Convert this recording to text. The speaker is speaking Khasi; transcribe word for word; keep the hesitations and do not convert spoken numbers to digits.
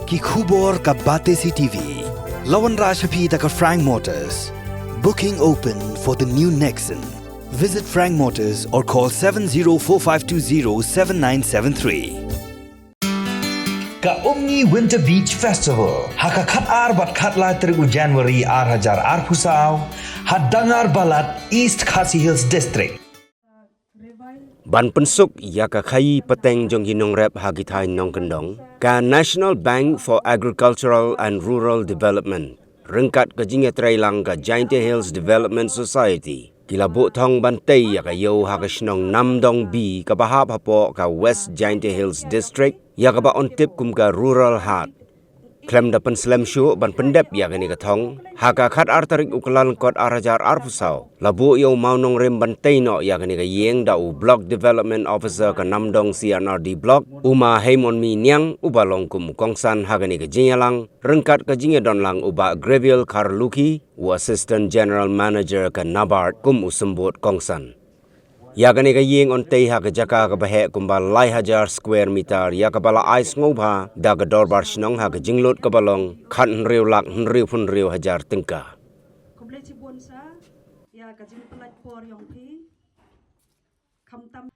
Ki khubor ka Batesi TV. La wanrah sha phi da ka Frank Motors. Booking open for the new Nexon. Visit Frank Motors or call seven zero four five two zero seven nine seven three. Ka Umngi Winter Beach Festival ha ka khat ar bad khat lai tarik u January ar hajar arphew saw ha Dangar Balat, East Khasi Hills District. Ban pynsuk ïa ka khaïi pateng jong ki nongrep ha ki thaiñ nongkyndong, ka National Bank for Agricultural and Rural Development ryngkat ka jingïatreilang ka Jaintia Hills Development Society ki la buh thong ban tei ïa ka ïew ha ka shnong Namdong B kaba hap hapoh ka West Jaintia Hills District, ïa kaba yn tip kum ka Rural Haat. Khlem da pynslem shuh ban pyndep ïa kane ka thong, ha ka khat ar tarik u Kyllalyngkot ar hajar arphew saw, la buh ïa u mawnongrim ban tei noh ïa kane ka ïing da u Block Development Officer ka Namdong C and R D Block, u ma Heimonmi Niang, uba long kum u kongsan ha kane ka jingïalang, ryngkat ka jingïadonlang u Bah Greviel Kharlukhi, u Assistant General Manager ka NABARD, kum u symbud kongsan. Ïa kane ka ïing yn tei ha ka jaka kaba heh kumba lai hajar square meter, ïa kaba la ai sngewbha da ka dorbar shnong ha ka jinglut kaba long khathynriew lak hynriewphew hynriew hajar tyngka. Khublei shibun sa ïa ka jingpynlait por jong phi. Khamtam